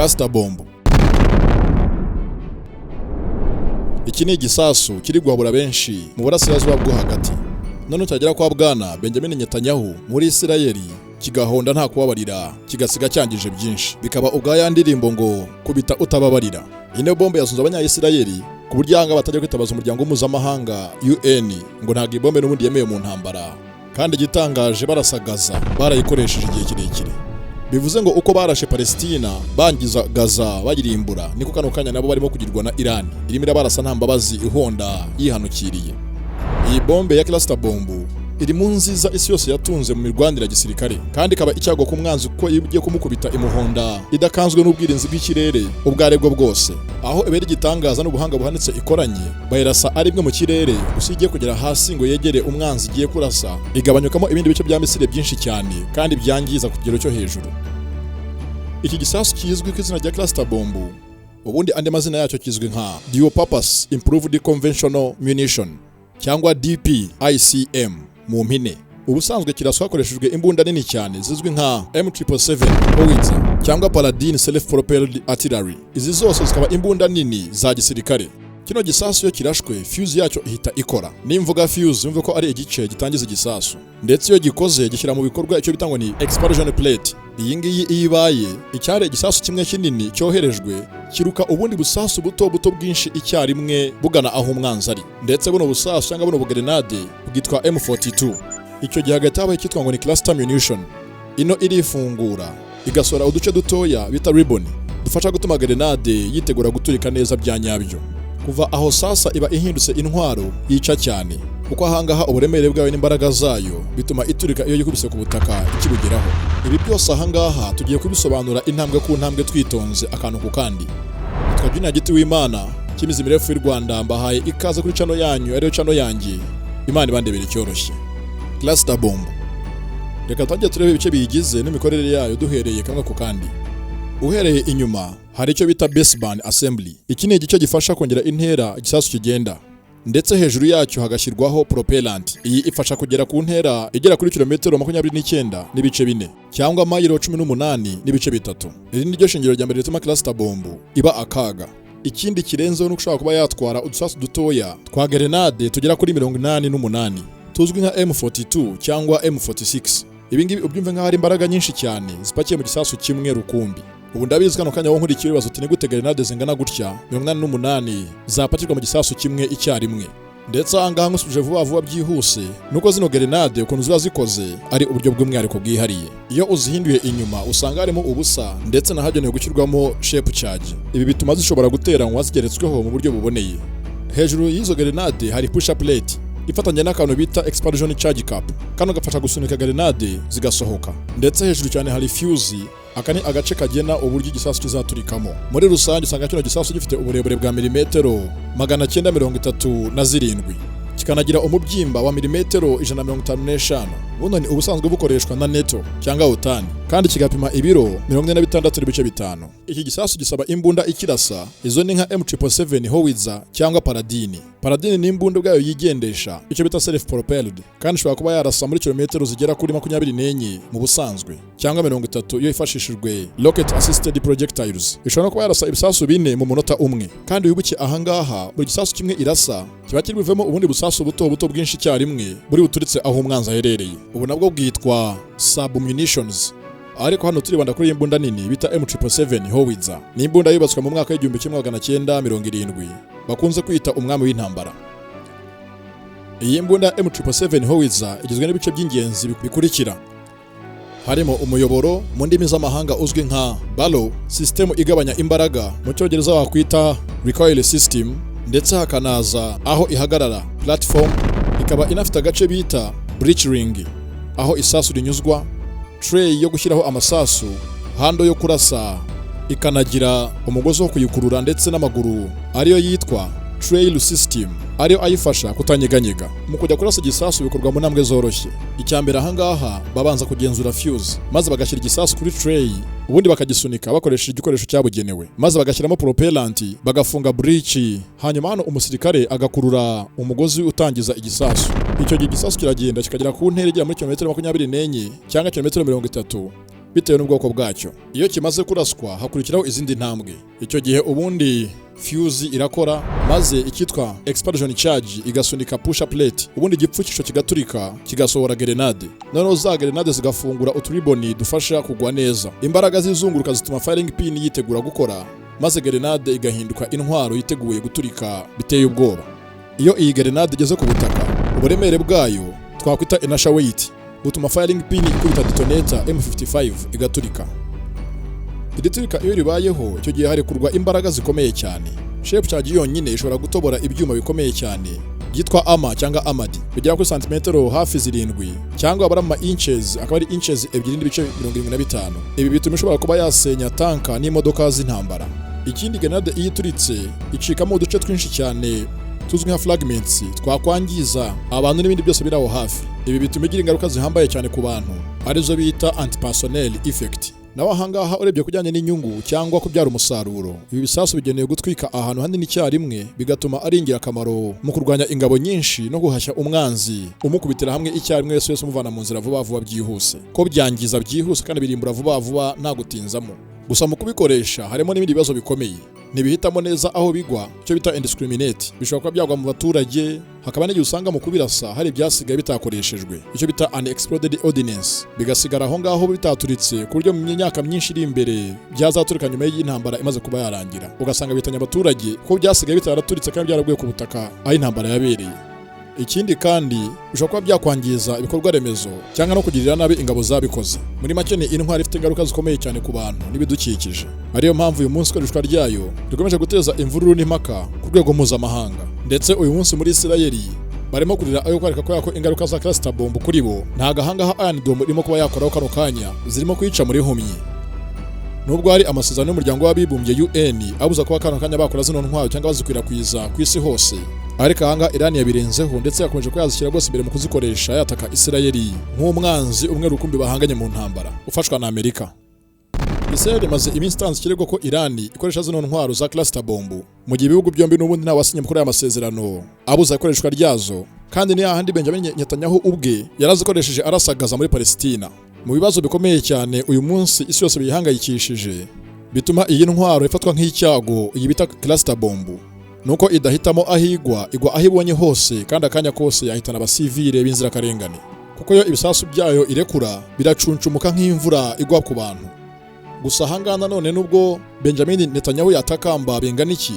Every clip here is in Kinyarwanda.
Cluster bomb. Iki ni igisasu kiri guhabura benshi mu burasirazuba bwo hagati. None cyagera kwa Bwana Benjamin Netanyahu muri Isirayeli, kigahonda nta kubabarira, kigasiga cyangije byinshi, bikaba ubwa ya ndirimbo ngo "Kubita utababarira". Ino bombe yasunze Abanyayisirayeli ku buryo ahanga batajya kwitabaza umuryango mpuzamahanga UN, ngo ntabwo iyi bombe n'ubundi yemewe mu ntambara. Kandi igitangaje, barasagaza barayikoresheje igihe kirekire. Bivuze ngo uko barashe Palestina, bangiza Gaza, bayirimbura, niko kano kanya nabo barimo kugirwa na Iran irimo irabarasa nta mbabazi, ihonda yihanukiriye. Iyi bombe ya cluster bomb iri mu nziza isi yose yatunze mu mirwanire ya gisirikare, kandi ikaba icyago ku mwanzi, kuko iyo ugiye kumukubita imuhonda idakanzwe n'ubwirinzi bw'ikirere ubwo aribwo bwose. Aho ibera igitangaza n'ubuhanga buhanitse ikoranye, bayirasa ari imwe mu kirere gusa, iyo igiye kugera hasi ngo yegere umwanzi igiye kurasa, igabanyukamo ibindi bice bya misile byinshi cyane kandi byangiza ku kigero cyo hejuru. Iki gisasu kizwi ku izina rya cluster bomb, ubundi andi mazina yacyo kizwi nka Dual Purpose Improved Conventional Munition cyangwa DPICM mu mpine. Ubusanzwe kiraswa hakoreshejwe imbunda nini cyane zizwi nka M777 Howitzer cyangwa Paladin Self Propelled Artillery. Izi zose zikaba imbunda nini za gisirikare. Kino gisasu iyo kirashwe, fuse yacyo ihita ikora. Nimvuga fuse, yumve ko ari igice gitangiza igisasu, ndetse iyo gikoze gishyira mu bikorwa icyo bita ngo ni explosion plate. Iyi ngiyi iyo ibaye, icyari igisasu kimwe kinini cyoherejwe kiruka ubundi busasu buto buto bwinshi icyarimwe bugana aho umwanzi ari. Ndetse buno busasu cyangwa buno bugerenade bwitwa M42. Icyo gihe hagati habaye icyitwa ngo ni cluster munition. Ino irifungura, igasohora uduce dutoya bita ribbon dufasha gutuma gerenade yitegura guturika neza bya nyabyo. Kuva aho sasa iba ihindutse intwaro yica cyane, kuko ahangaha uburemere bwayo n'imbaraga zayo bituma iturika iyo yikubise ku butaka ikibugeraho. Ibi byose ahangaha tugiye kubisobanura intambwe ku ntambwe, twitonze, akantu ku kandi. Nitwa Junior Giti w'Imana Kimizi mirefu y'u Rwanda, mbahaye ikaze kuri channel yanyu, ariyo channel yanjye. Imana ibandebera icyoroshye. Cluster bomb, reka tujye turebe ibice biyigize n'imikorere yayo, duhereye kamwe ku kandi. Uhereye inyuma, hari icyo bita baseband assembly. Iki ni igice gifasha kongera intera igisasu kigenda, ndetse hejuru yacyo hagashyirwaho propellant. Iyi ifasha kugera ku ntera igera kuri kilometero 29.4 cyangwa mayiro 18.3. Iri ni ryo shingiro rya mbere rituma cluster bomb iba akaga. Ikindi kirenzeho ni uko ushobora kuba yatwara udusasu dutoya twa gerenade tugera kuri 88 tuzwi nka M42 cyangwa M46. Ibi ngibi ubyumve nk'aho ari imbaraga nyinshi cyane zipakiye mu gisasu kimwe rukumbi. Ubu ndabizi kano kanya wowe nkurikiye wibaza uti: "Ni gute gerenade zingana gutya, 88, zapakirwa mu gisasu kimwe icyarimwe?" Ndetse aha ngaha nkusubije vuba vuba byihuse, nuko zino gerenade ukuntu ziba zikoze ari uburyo bw'umwihariko bwihariye. Iyo uzihinduye inyuma, usanga harimo ubusa ndetse n'ahagenewe gushyirwamo shape charge. Ibi bituma zishobora guteranywa zigeretsweho mu buryo buboneye. Hejuru y'izo gerenade hari pusher plate ifatanya n'akantu bita explosion charge cap. Kano gafasha gusunika gerenade zigasohoka. Ndetse hejuru cyane hari fuse. Aka ni agace kagena uburyo igisasu kizaturikamo. Muri rusange usanga kino gisasu gifite uburebure bwa milimetero 937, kikanagira umubyimba wa milimetero 155. Buno ni ubusanzwe bukoreshwa na NATO cyangwa OTAN, kandi kigapima ibiro 46.5. Iki gisasu gisaba imbunda ikirasa. Izo ni nka M777 Howitzer cyangwa Paladin. Paladin ni imbunda ubwayo yigendesha, icyo bita self propelled, kandi ishobora kuba yarasa muri kilometero zigera kuri 24 mu busanzwe cyangwa 30 iyo hifashishijwe rocket assisted projectiles. Ishobora no kuba yarasa ibisasu bine mu munota umwe. Kandi wibuke, ahangaha buri gisasu kimwe irasa kiba kiri buvemo ubundi busasu buto buto bwinshi icyarimwe buri buturitse aho umwanzi aherereye. Ubu nabwo bwitwa submunitions, ariko hano turibanda kuri iyi mbunda nini bita M777 Howitzer. Ni imbunda yubatswe mu mwaka w'1970, bakunze kwita umwami w'intambara. Iyi mbunda M777 Howitzer igizwe n'ibice by'ingenzi bikurikira, harimo umuyoboro, mu ndimi z'amahanga uzwi nka barrel, sisitemu igabanya imbaraga, mu Cyongereza wakwita recoil system, ndetse hakanaza aho ihagarara, platform, ikaba inafite agace bita breech ring, aho isasu rinyuzwa, tray yo gushyiraho amasasu, handle yo kurasa, ikanagira umugozi wo kuyikurura, ndetse n'amaguru ariyo yitwa trail system, ariyo ayifasha kutanyeganyega. Mu kujya kurasa igisasu bikorwa mu ntambwe zoroshye. Icya mbere ahangaha babanza kugenzura fuse, maze bagashyira igisasu kuri tray, ubundi bakagisunika bakoresheje igikoresho cyabugenewe, maze bagashyiramo propellant, bagafunga breech, hanyuma hano umusirikare agakurura umugozi utangiza igisasu. Icyo gihe igisasu kiragenda kikagera ku ntera igera muri kilometero 24 cyangwa kilometero 30. bitewe n'ubwoko bwacyo. Iyo kimaze kuraswa, hakurikiraho izindi ntambwe. Icyo gihe ubundi fuse irakora, maze icyitwa explosion charge igasunika pusher plate, ubundi igipfukisho kigaturika, kigasohora gerenade. Noneho za gerenade zigafungura uturiboni dufasha kugwa neza. Imbaraga zizunguruka zituma firing pin yitegura gukora, maze gerenade igahinduka intwaro yiteguye guturika biteye ubwoba. Iyo iyi gerenade igeze ku butaka, uburemere bwayo twakwita inertia weight butuma firing pin ikubita detonator M55 igaturika. Iri turika iyo ribayeho, icyo gihe harekurwa imbaraga zikomeye cyane. Shape charge yonyine ishobora gutobora ibyuma bikomeye cyane byitwa armor cyangwa armored, bigera kuri santimetero hafi 7, cyangwa abara mu inches akaba ari inches 2.75. Ibi bituma ishobora kuba yasenya tanka n'imodoka z'intambara. Ikindi, grenade iyo ituritse icikamo uduce twinshi cyane tuzwi nka fragments twakwangiza abantu n'ibindi byose biri aho hafi. Ibi bituma igira ingaruka zihambaye cyane ku bantu, arizo bita antipersonnel effect. Naho ahangaha, urebye kujyanye n'inyungu cyangwa kubyara umusaruro, ibi bisasu bigenewe gutwika ahantu hanini icyarimwe, bigatuma ari ingirakamaro mu kurwanya ingabo nyinshi no guhashya umwanzi umukubitira hamwe icyarimwe wese wese, umuvana mu nzira vuba vuba byihuse, ko byangiza byihuse kandi birimbura vuba vuba nta gutinzamo. Gusa mu kubikoresha harimo n'ibindi bibazo bikomeye. Ntibihitamo neza aho bigwa, icyo bita indiscriminate. Bishobora kuba byagwa mu baturage, hakaba n'igihe usanga mu kubirasa hari ibyasigaye bitakoreshejwe, icyo bita unexploded ordnance, bigasigara aho ngaho bitaturitse, ku buryo mu myaka myinshi iri imbere byazaturika nyuma y'intambara imaze kuba yarangira, ugasanga bitanye abaturage ko byasigaye bitaraturitse kandi byaraguye ku butaka aho intambara yabereye. Ikindi kandi, bishobora kuba byakwangiza ibikorwa remezo cyangwa no kugirira nabi ingabo zabikoze. Muri make, ni intwaro ifite ingaruka zikomeye cyane ku bantu n'ibidukikije, ariyo mpamvu uyu munsi ikoreshwa ryayo rikomeje guteza imvururu n'impaka ku rwego mpuzamahanga. Ndetse uyu munsi muri Isirayeli barimo kurira ayo kwereka ko yako ingaruka za cluster bomb kuri bo ntago ahangaha Iron Dome irimo kuba yakoraho kano kanya, zirimo kuyica muri humyi, nubwo hari amasezerano y'Umuryango w'Abibumbye UN abuza kuba kano kanya bakora zino ntwaro cyangwa bazikwirakwiza ku isi hose. Ariko ahangaha Iran yabirenzeho, ndetse yakomeje ko yazishyira rwose imbere mu kuzikoresha yataka Isirayeli nk'umwanzi umwe rukumbi bahanganye mu ntambara, ufashwa na Amerika. Israel imaze iminsi itanze ikirego ko Iran ikoresha zino ntwaro za cluster bomb, mu gihe ibihugu byombi n'ubundi nta wasinye kuri aya masezerano abuza ikoreshwa ryazo, kandi ni hahandi Benjamin Netanyahu ubwe yarazikoresheje arasagaza muri Palestina. Mu bibazo bikomeye cyane uyu munsi isi yose biyihangayikishije bituma iyi ntwaro ifatwa nk'icyago, iyi bita cluster bomb, nuko idahitamo aho igwa. Igwa aho ibonye hose, kandi akanya kose yahitana abasivile b'inzirakarengane, kuko yo ibisasu byayo irekura biracuncumuka nk'imvura igwa ku bantu. Gusa ahangaha nanone, nubwo Benjamin Netanyahu yatakamba bingana iki,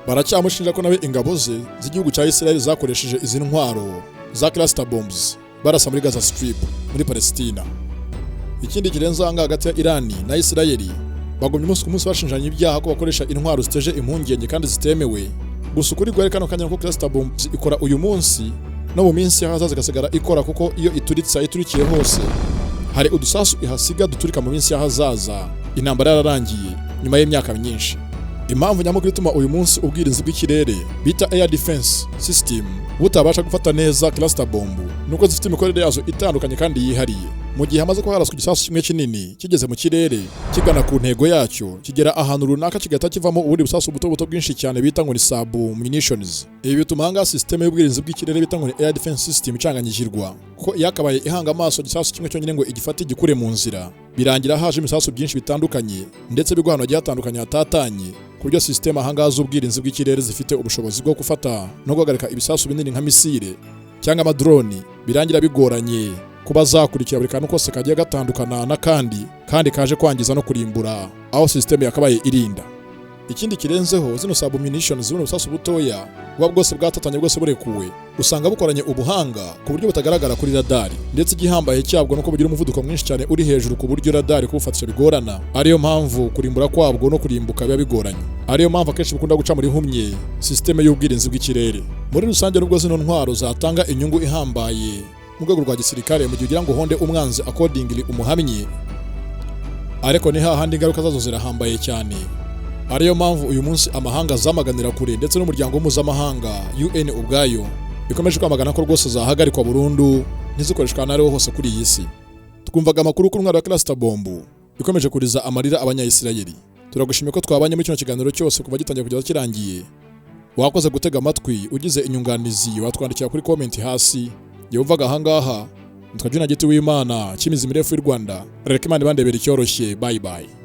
baracyamushinja ko nawe ingabo ze z'igihugu cya Israel zakoresheje izi ntwaro za cluster bombs barasa muri Gaza Strip muri Palestina. Ikindi kirenze ahangaha, hagati ya Irani na Isirayeli bagumye umunsi ku munsi bashinjanya ibyaha ko bakoresha intwaro ziteje impungenge kandi zitemewe. Gusa ukuri guhari kano kanya ko cluster bombs ikora uyu munsi, no mu minsi y'ahazaza igasigara ikora, kuko iyo ituritse aho iturikiye hose hari udusasu ihasiga duturika mu minsi y'ahazaza, intambara yararangiye nyuma y'imyaka myinshi. Impamvu nyamukuru ituma uyu munsi ubwirinzi bw'ikirere bita air defense system butabasha gufata neza cluster bomb nuko zifite imikorere yazo itandukanye kandi yihariye. Mu gihe hamaze kuba haraswa igisasu kimwe kinini, kigeze mu kirere kigana ku ntego yacyo, kigera ahantu runaka kigahita kivamo ubundi busasu buto buto bwinshi cyane bita ngo ni sub munitions. Ibi bituma ahangaha system y'ubwirinzi bw'ikirere bita ngo ni air defense system icanganyikirwa, kuko yakabaye ihanga amaso igisasu kimwe cyonyine ngo igifate igikure mu nzira, birangira haje ibisasu byinshi bitandukanye, ndetse bigwa ahantu hagiye hatandukanye hatatanye, ku buryo system ahangaha z'ubwirinzi bw'ikirere zifite ubushobozi bwo gufata no guhagarika ibisasu binini nka misile cyangwa amadroni birangira bigoranye kuba zakurikira buri kantu kose kagiye gatandukana n'akandi kandi kaje kwangiza no kurimbura aho system yakabaye irinda. Ikindi kirenzeho, zino submunitions, buno busasu butoya buba bwose bwatatanye, bwose burekuwe, usanga bukoranye ubuhanga ku buryo butagaragara kuri radari. Ndetse igihambaye cyabwo nuko bugira umuvuduko mwinshi cyane uri hejuru, ku buryo radari kubufatisha bigorana, ariyo mpamvu kurimbura kwabwo no kurimbuka biba bigoranye, ariyo mpamvu akenshi bukunda guca muri humye système y'ubwirinzi bw'ikirere. Muri rusange, nubwo zino ntwaro zatanga inyungu ihambaye mu rwego rwa gisirikare mu gihe ugira ngo uhonde umwanzi accordingly umuhamye, ariko ni hahandi ingaruka zazo zirahambaye cyane, ariyo mpamvu uyu munsi amahanga zamaganira kure, ndetse n'umuryango mpuzamahanga UN ubwayo bikomeje kwamagana ko rwose zahagarikwa burundu, ntizikoreshwa ahantu ariho hose kuri iyi si. Twumvaga amakuru ku ntwaro ya cluster bomb ikomeje kuriza amarira Abanyayisirayeli. Turagushimiye ko twabanye muri kino kiganiro cyose kuva gitangiye kugeza kirangiye. Wakoze gutega amatwi. Ugize inyunganizi watwandikira kuri comment hasi. Yumvaga ahangaha. Nitwa Juna Giti w'Imana, Kimizi mirefu y'u Rwanda. Reka Imana ibandebera icyoroshye. Bye bye.